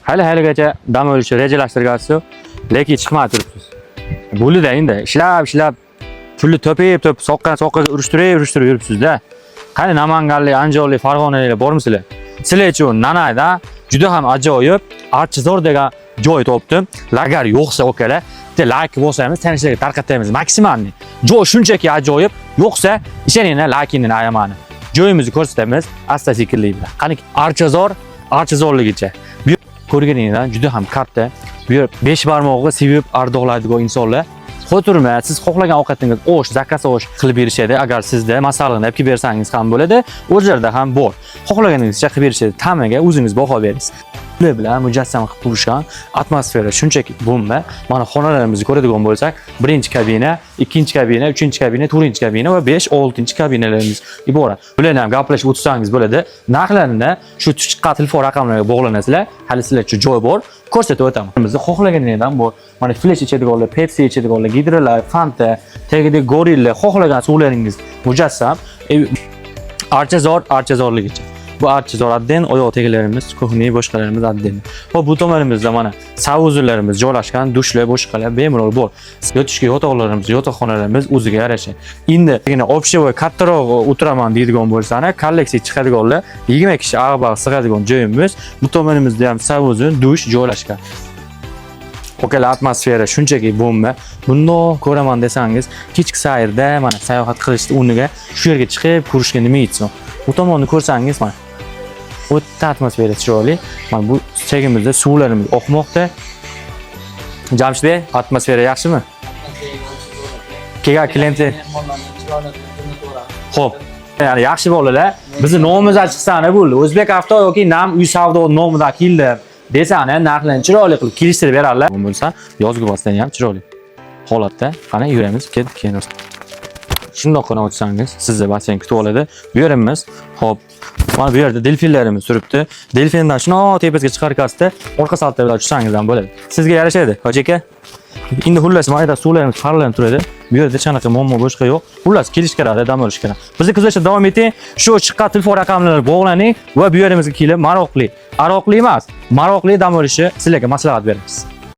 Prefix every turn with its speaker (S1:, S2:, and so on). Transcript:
S1: Hali haligacha dam olishni rejalashtirgansiz, lekin chiqmay turibsiz. Bo'ldi-da endi, ishlab, ishlab pulni to'pib, to'pib, soqqani soqqaga urishtirib, urishtirib yuribsiz-da. Qani Namanganlik, Andijonlik, Farg'onaliklar bormisizlar? Sizlar uchun Nanayda juda ham ajoyib Archizor degan joy topdim. Agar yo'qsa okalar, bitta layk bosamiz, tanishlarga tarqatamiz maksimalni. Joy shunchaki ajoyib, yo'qsa ishoninglar, laykingni ayamani. Joyimizni ko'rsatamiz asta sekinlik bilan. Qani Archazor, Archazorligicha. Bu ko'rganingizdan juda ham katta. Bu yer besh barmog'i sevib ardoqlaydigan insonlar. Xo'turma, siz xohlagan ovqatingiz osh, заказ osh qilib berishadi. Agar sizda masalani olib kelib bersangiz ham bo'ladi, o'zlarida ham bor. Xohlaganingizcha qilib berishadi. Ta'miga o'zingiz baho berasiz. Ular bilan mujassam qilib qurishgan atmosfera shunchaki bomba. Mana xonalarimizni ko'radigan bo'lsak, birinchi kabina, ikkinchi kabina, uchinchi kabina, to'rtinchi kabina va 5, 6 kabinalarimiz iborat. Bularni ham gaplashib o'tsangiz bo'ladi. Narxlarini shu chiqqan telefon raqamlariga bog'lanasizlar. Hali sizlar uchun joy bor. Ko'rsatib o'taman. Bizni xohlaganingizdan bor. Mana Flash ichadiganlar, Pepsi ichadiganlar, Gidrolar, Fanta, tagida Gorilla, xohlagan suvlaringiz mujassam. Archazor, archazorligicha. Bu archazor отдельно, oyoq tegilarimiz, кухня, boshqalarimiz отдельно. Hop, bu tomonimizda mana санузел larimiz joylashgan, dushlar, boshqalar bemalol bor. Yotishga yotoqlarimiz, yotoqxonalarimiz o'ziga yarasha. Endi общий kattaroq o'tiraman deydigan bo'lsani, kolleksiya chiqadiganlar 20 kishi ag'bag' sig'adigan joyimiz. Bu tomonimizda ham санузел, dush joylashgan. Okalar, atmosfera shunchaki bomba. Bundoq ko'raman desangiz, kechki sayrda mana sayohat qilishni o'rniga shu yerga chiqib ko'rishga nima yetsin. Bu tomonni ko'rsangiz, mana o'ta atmosfera chiroyli. Mana bu chegimizda suvlarimiz oqmoqda. Jamshidbek, atmosfera yaxshimi? Kelgan клиент
S2: Mehmonlarni chiroyli qilib ko'ramiz.
S1: Xo'p. Ya'ni yaxshi bolalar, bizni nomimizdan chiqsani bo'ldi. O'zbek avto yoki Nam uy savdo nomidan keldi desani, narxlarni chiroyli qilib kelishtirib beradilar. Bo'lsa, yozgi basseyn ham chiroyli holatda. Qani yuramiz, ketdik keyin. Shundoqqina o'tsangiz, sizni basseyn kutib oladi. Bu yerimiz, xo'p, mana bu yerda delfinlarimiz turibdi. Delfindan shundoq tepasiga chiqarkasida orqa salto bilan tushsangiz ham bo'ladi. Sizga yarashadi, hoji aka. Endi xullas, mana yerda suvlarimiz parlanib turadi. Bu yerda hech qanaqa muammo boshqa yo'q. Xullas, kelish kerak, dam olish kerak. Bizni kuzatishda davom eting. Shu chiqqan telefon raqamlariga bog'laning va bu yerimizga kelib maroqli, aroqli emas, maroqli dam olishni sizlarga maslahat beramiz.